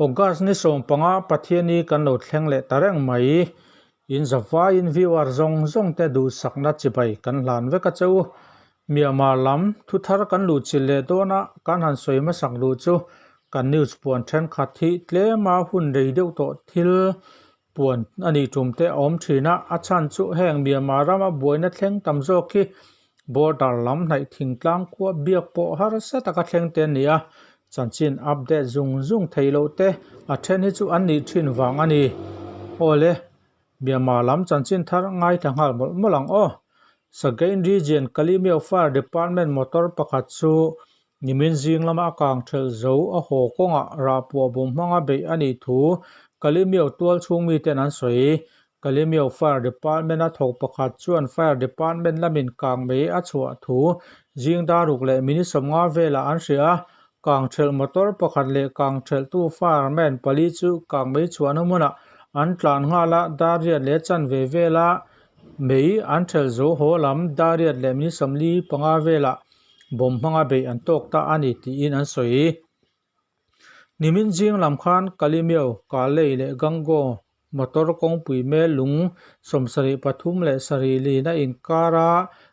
August ni sawmpanga Pathiani kan lo thleng leh ta reng mai. In zavaiin viewer zawng zawng te duhsakna chibai kan hlan vek a che u. Myanmar lam thu thar kan luh chilh leh dawn a, kan han sawi hmasak duh chu kan news puan thenkhat hi tlema hun rei deuh tawh thil puan a nih tum te a awm thin a, a chhan chu heng Myanmar rama buaina thleng tam zawk hi border lam hnaih thingtlang khua biak pawh harsa taka thleng te a ni a, chanchin update zung zung theih loh te a then hi chu an nih thin vang a ni. Awle. Myanmar lam chanchin thar ngaithla nghal mawlh mawlh ang aw. Sagaing Region Kalemyo Fire Department motor pakhat chu nimin zing lama a kang thelh zo a haw kawngah rahpuah bum hmanga beih a nih thu Kalemyo tual chhung miten an sawi. Kalemyo Fire Department a thawk pakhat chuan Fire Department lamin kang mei a chhuah thu zing daruk leh minute 50 velah an hria a, Kang thelh motor pakhat leh kang thelhtu fireman pali chu kang mei chhuahna hmunah an tlan nghal a, dariat leh chanve vela mei an thelh zo haw lam dariat leh minute 45 velah bomb hmanga beih an tawk ta a ni tiin an sawi. Nimin zing lam khan Kalimeo, Kalei leh Gangaw motor kawngpui mel lung 73 leh sarih lina inkara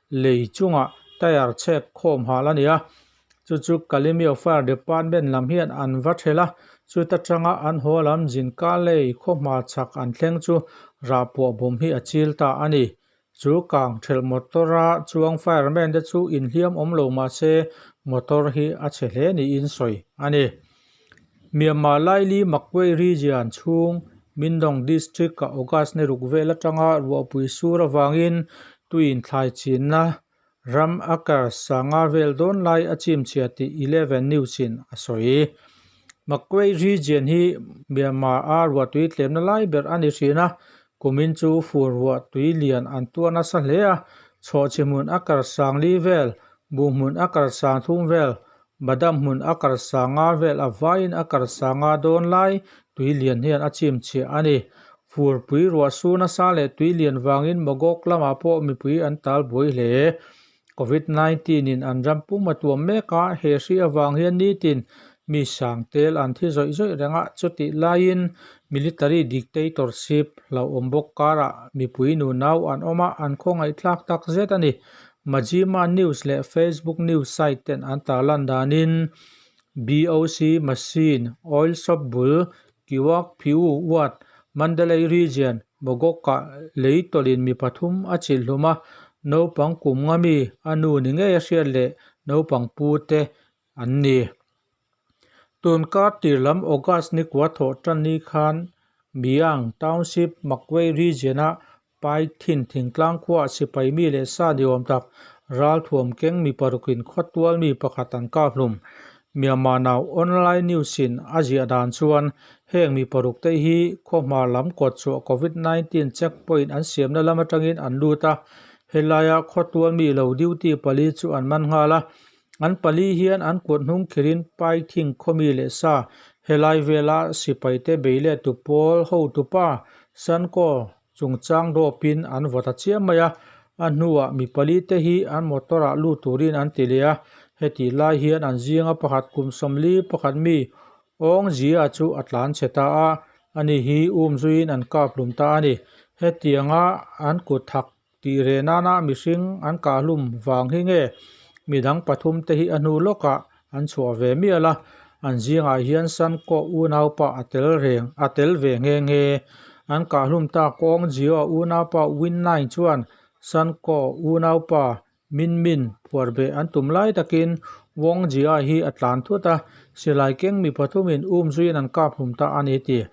lei chungah tyre chhek khawm hal a ni a, chu chu Kalemyo Fire Department lam hian an va thelh a, chuta tanga an haw lam Jinka lei khawhma chhak an thleng chu rahpuah bawm hi a chil ta a ni. Chu kang thelh motor a chuang fireman te chu inhliam awm lo mah se motor hi a chhe hle niin sawi a ni. Myanmar Laili Magway region chhung Mindong district ah August ni ruk vel atanga ruahpui sur avangin tuin thlai chinna ram acre sanga vel dawn lai a chimchhia tih Eleven News in a sawi. Magway region hi Myanmar a ruahtui tlemna lai ber a ni thin a, Kumin chu fur ruah tui lian an tuar nasa hle a, chhawhchhi hmun a kar sang li vel, buh hmun a kar sang thum vel, badam hmun a kar sang nga vel a vaiin a kar sang nga dawn lai tui lian hian a chim chhiah a ni. Fur pui ruah su nasa leh tui lian vangin Mogok lamah pawh mipui an tal buai hle. Covid 19 in an ram pum a tuam mek a, he hri avang hian nitin mi sang tel an thi zawih zawih reng a, chutih laiin military dictatorship hlauhawm bawk karah mipui nunau an awm a, an khawngaihthlak tak zet a ni. Majima News leh Facebook news site ten an tarlan danin BOC machine oil shop bul Kiwak Phiu Ward Mandalay Region Mogok-ah lei tawlhin mi pathum a chilh hlum a, naupang kum nga mi a nu ni ngei a hriat leh naupang pu te an ni. Tun kar tir lam August ni kua thawh tan ni khan Miang Township Magway Region-a Pai thin thingtlang khuaah sipai mi leh sa ni awm tak ralthuam keng mi parukin khawtual mi pakhat an kap hlum. Myanmar Now Online News in a ziah dan chuan heng mi paruk te hi khawhma lam kawt chhuah Covid 19 check point an siamna lam atangin an lut a, helaia khawtual mi lo duty pali chu an man nghal a, an pali hian an kut hnung khirin Pai thing khawmi leh sa helai vela sipai te bei leh tu pawl hotupa Sanko Chungchang dawpin an vaw ta chiam mai a, a hnuah mi pali te hi an motor ah lut turin an ti leh a, hetih lai hian an zinga pakhat kum sawmli pakhat mi Awng Zia chu a tlan chhe ta a, ani hi um zuiin an kap hlum ta a ni. Hetianga an kut thak tih reh nana mihring an kah hlum vang hi nge midang pathum te hi a hnu lawkah an chhuah ve mial a, an zingah hian Sankaw unaupa a tel reng a tel ve nghe nghe. An kahhlum ta kawng Jio unaupa Win Naing chuan Sankaw unaupa Min Min phuar beh an tum lai takin Wong Jia hi a tlan thut a, silai keng mi pathumin um zuiin an kaphlum ta a ni tih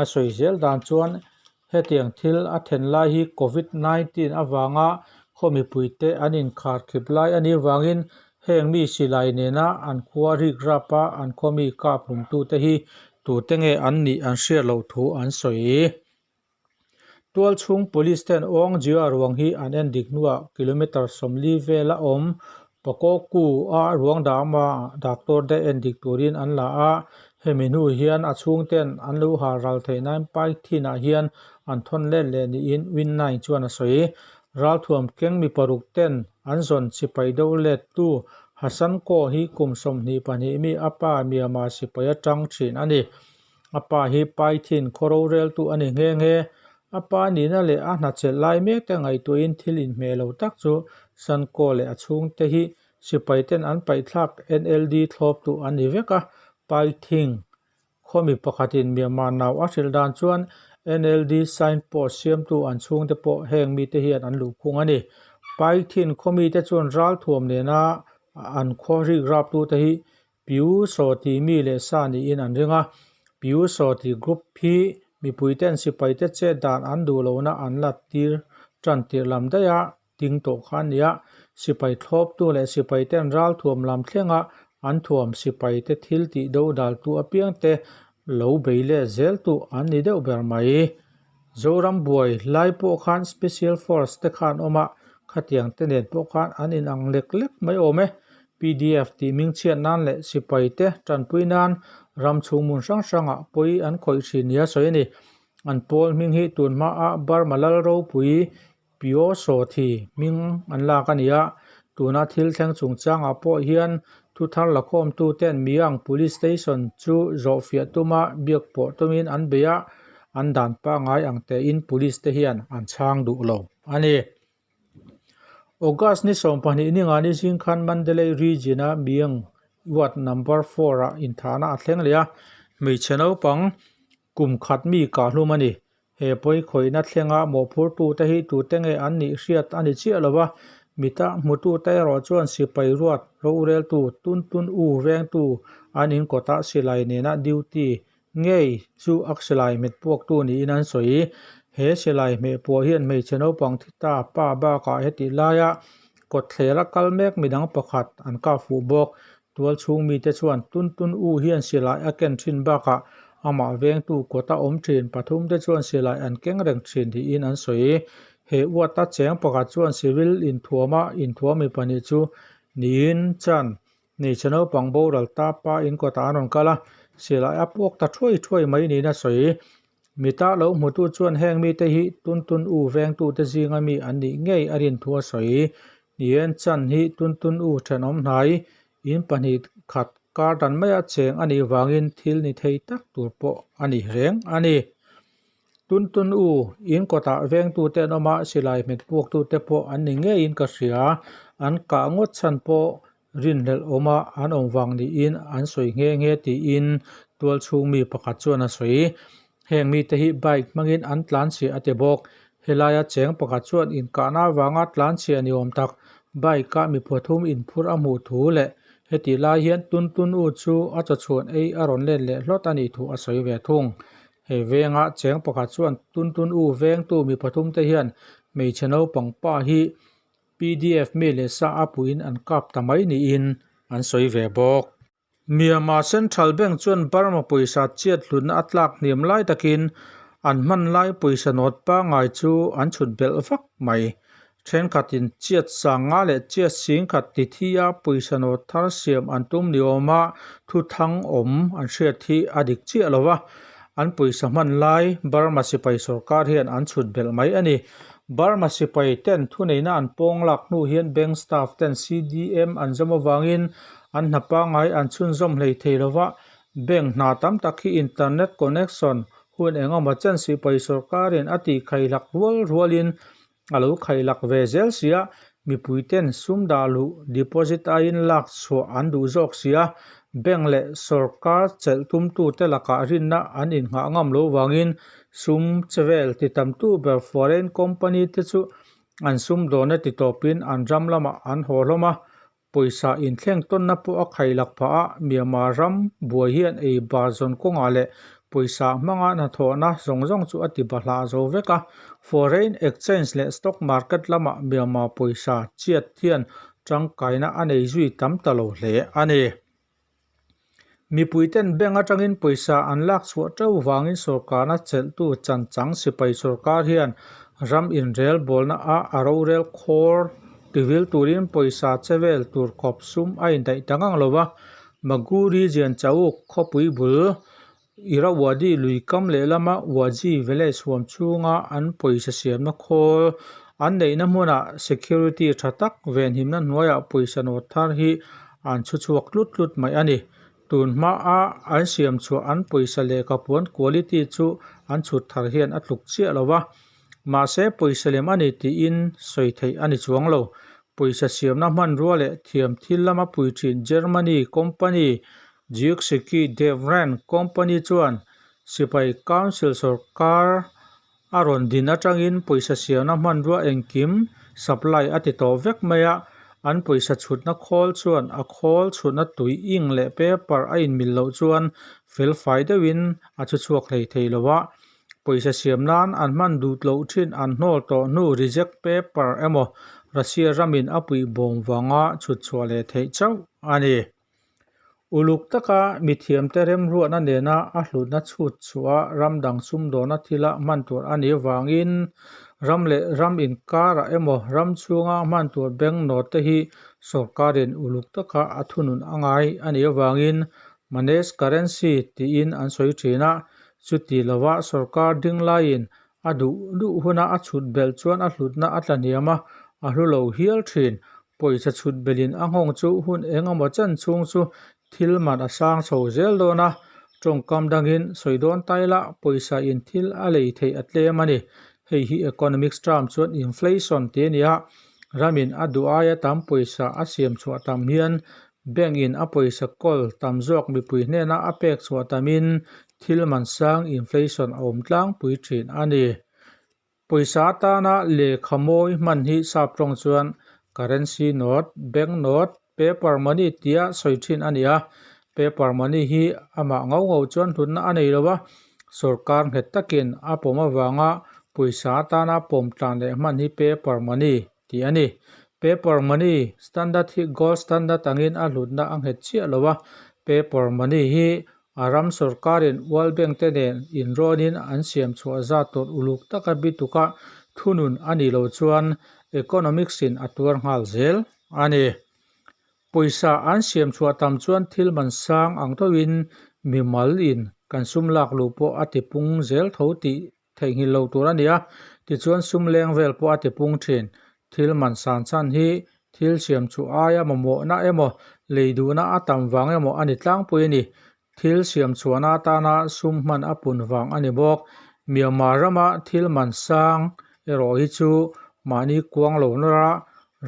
a sawi zel dan chuan Hetiang thil a then lai hi Covid 19 avanga khaw mipuite an inkhar khip lai a nih vangin heng mi silai nena an khua rik rap a an khaw mi kap hlumtute hi tute nge an nih an hriat loh thu an sawi. Tualchhung Police ten Awng Jia ruang hi an en dik hnuah kilometre 40 vela awm Pakoku a ruang dama doctor te en dik turin an la a. Hemi hnu hian a chhungten an lo hal ral theih nan Python-ah hian an thawn let leh niin Win9 chuan a sawi. Ralthuam keng mi paruk ten an zawn sipai do lettu Hassan Kaw hi kum 22 mi a pa Myanmar sipai atang thin a ni. A pa hi Python khaw roreltu a ni nghe nghe. A pa nihna leh a hnachelh lai mek te ngaihtuahin thil inhmeh lo tak chu San Kaw leh a chhungte hi sipai ten an paihthlak NLD thlawptu an ni vek a, Python Khawmi pakhatin Myanmar nau a hrilh dan chuan NLD signpost siamtu an chhungte pawh heng mite hian an luhkhung a ni. Python khawmite chuan ralthuam nena an khaw rik raptute hi Piu Saw tih mi leh sa niin an ring a. Piu Saw tih group hi mipuiten sipaite chet dan an duh lohna an la tir tan tirh lam daih a. Ding tawh kha a nia, sipai thlawptu leh sipaiten ralthuam lam thlenga an thuam sipaite thil tih do daltu apiangte lo bei leh zeltu an ni deuh ber mai. Zoram buai lai pawh khan Special Force te khan awm a, khatiang te nen pawh khan an inang lek lek mai awm e. PDF tih hmingchhiat nan leh sipaite tanpui nan ram chhung hmun hrang hrangah pawi an khawih thin nia sawi a ni. An pawl hming hi tun hmaa Burma Lal ropui Pio Sawthi hming an lak a ni a, tuna thil thleng chungchangah pawh hian thu thar lakhawmtuten Miang Police Station chu zawhfiah tuma biak pawh tumin an bei a, an dan pangngai ang tein Police te hian an chhang duh lo a ni. August ni 12 ninga ni zing khan Mandalay Region-a Miang Ward Number 4-ah inthahna a thleng leh a, hmeichhe naupang kum khat mi kahhlum a ni. He pawi khawihna thlenga mawhphurtute hi tute nge an nih hriat a ni chiah lo va, mita hmutute erawh chuan sipai ruat roreltu tun tun u vengtu an inkawtah silai nena duty ngei chu a silai hmet puaktu niin an sawi. He silai hmeh puah hian hmeichhe naupang thi ta pa bakah hetih laia kawtthlera kal mek midang pakhat an kap fuh bawk. Tual chhung mite chuan tun tun u hian silai a ken thin bakah amah vengtu kawta awm thin pathumte chuan silai an keng reng thin tiin an sawi. He uata cheng pakhat chuan civil inthuama inthuam mi pahnih chu niin chan hmeichhe naupang boral ta pa in kawtah an rawn kal a, silai a puak ta thuai thuai mai niin a sawi. Mita lo hmutu chuan heng mite hi tun tun u vengtute zinga mi an nih ngei a rin thu a sawi. Nien chan hi tun tun u thenawm hnai in pahnih khat kar dan maia cheng a nih vangin thil ni thei tak tur pawh a ni reng a ni. Tun tun u in kawtah vengtute an awm a, silai hmet puaktute pawh an ni ngeiin ka hria. An kah ngawt chhan pawh Rinhlelh awma an awm vang niin an sawi nghe nghe tiin tual chhung mi pakhat chuan a sawi. Heng mite hi bike hmangin an tlanchhiah a ti bawk. Helaia cheng pakhat chuan inkahna avanga tlanchhiah ni awm tak bike-a mi pathum inphur a hmuh thu leh hetih lai hian tun tun u chu a chawchhuan ei a rawn let leh hlawt a nih thu a sawi ve thung. He venga cheng pakhat chuan tun tun u vengtu mi pathumte hian hmeichhe naupang pa hi PDF mi leh sa a puiin an kap ta mai niin an sawi ve bawk. Myanmar Central Bank chuan Burma pawisa chiat hlutna a tlak hniam lai takin an hman lai pawisa nawt pangngai chu an chhut belh vak mai. Thenkhatin chiat sang nga leh chiat sing khat ti thi a pawisa nawt thar siam an tum ni awma thu thang awm an hriat hi a dik chiah lo va, an pawisa hman lai Burma sipai sorkar hian an chhut belh mai a ni. Burma sipai ten thuneihna an pawng lak hnu hian bank staff ten CDM an zawm avangin an hna pangngai an chhunzawm hlei thei lo va, bank hna tam tak hi internet connection hun engemaw chen sipai sorkarin a tih khaihlak rual rualin a lo khaihlak ve zel sia, mipui ten sum dah luh deposit aiin lak chhuah an duh zawk sia, bank leh sorkar chelh tumtute lakah rinna an innghah ngam lo vangin Sum che vel ti tamtu ber foreign company te chu an sum dawna ti tawpin an ram lamah an haw hlawm a, pawisa inthleng tawnna pawh a khailak phah a, Myanmar ram buai hian ei bar zawn kawngah leh pawisa hmanga hnathawhna zawng zawng chu a ti bahlah zo vek a, foreign exchange leh stock market lamah Myanmar pawisa chiat hian tangkaina a nei zui tam ta lo hle a ni. Mipuiten bank atangin pawisa an lak chhuah teuh vangin sorkarna chelhtu chanchang sipai sorkar hian ram inrel bawlna a a rorel khawr tivil turin pawisa che vel tur khawp sum a indaih ta ngang lo va. Maghu region Chauk khawpui bul Irrawaddy lui kam lehlama Wazi village huam chhunga an pawisa siamna khawl an neihna hmunah security tha tak venhimna hnuaiah pawisa nawt thar hi an chhu chhuak tlut tlut mai a ni. Tun hmaa an siam chhuah an pawisa lehkha puan quality chu an chhut thar hian a tluk chiah lo va, mahse pawisa lem a ni tiin sawi theih a ni chuang lo. Pawisa siamna hmanrua leh thiam thil lama pui thin Germany company Giuxiki Devran company chuan Sipai Council sawrkar a rawn din atangin pawisa siamna hmanrua engkim supply a ti tawh vek mai a, an pawisa chhutna khawl chuan a khawl chhutna tui ink leh paper a inmil loh chuan felfai deuhin a chhu chhuak hlei thei lo a, pawisa siam nan an hman duh loh thin an hnawl tawh hnu reject paper emaw Russia ramin a puih bawm vanga chhut chhuah leh theih chauh a ni. Uluk taka mithiamte remruatna nena a hlutna chhut chhuah ram dang sumdawna thila hman tur a nih avangin ram leh ram inkarah emaw ram chhunga hman tur bank note te hi sawrkarin uluk taka a thunun a ngai a nih avangin managed currency tiin an sawi thin a, chuti lova sawrkar ding laiin a duh duh huna a chhut belh chuan a hlutna a tla hniam a, a hlu lo hial thin. Pawisa chhut belhin a nghawng chu hun eng emaw chan chhung chu thil man a sang chho zel dawn a, tawngkam dangin sawi dawn ta ila pawisa in thil a lei theih a tlem a ni. Hei hi economics term chuan inflation tih a ni a, ramin a duh aia tam pawisa a siam chhuah tam hian bank in a pawisa kawl tam zawk mipui hnena a pek chhuah tamin thil man sang inflation a awm tlangpui thin a ni. Pawisa atana lehkha mawi hman hi sap tawng chuan currency note, bank note, paper money tia sawi thin a ni a. Paper money hi amah ngau ngau chuan hlutna a nei lo a, sawrkar nghet takin a pawm avanga pawisa atana pawm tlan leh hman hi paper money tih a ni. Paper money standard hi gold standard angin a hlutna a nghet chiah lo a, paper money hi A ram sawrkarin World Bank te nen inrawnin an siam chhuah zat tur uluk taka bituka thunun a nih loh chuan economics in a tuar nghal zel a ni. Pawisa an siam chhuah tam chuan thil man sang ang thoin mimal in kan sum lak luh pawh a tipung zel tho tih Theihnghilh lo tur a ni a, tichuan sum leng vel pawh a tipung thin. Thil man san chhan hi thil siam chu aia mamawhna emaw, lei duhna a tam vang emaw a ni tlangpui a ni. Thil siam chhuahna atana sum hman a pun vang a ni bawk. Myanmar rama thil man sang erawh hi chu mahni kuang lo nawra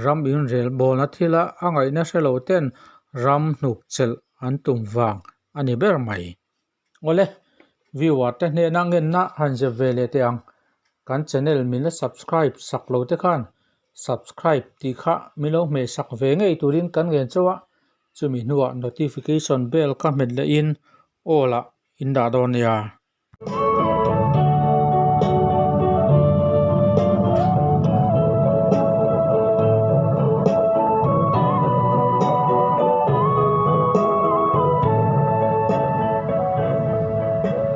ram inrelbawlna thila a ngaihna hre lo ten ram hnuk chelh an tum vang a ni ber mai. Awle, viewer te hnena ngenna han zep ve leh teh ang. Kan channel min la subscribe sak lo te khan subscribe tih kha min lo hmeh sak ve ngei turin kan ngen chauh a, chumi hnuah notification bell kha hmet lehin all ah in dah dawn nia.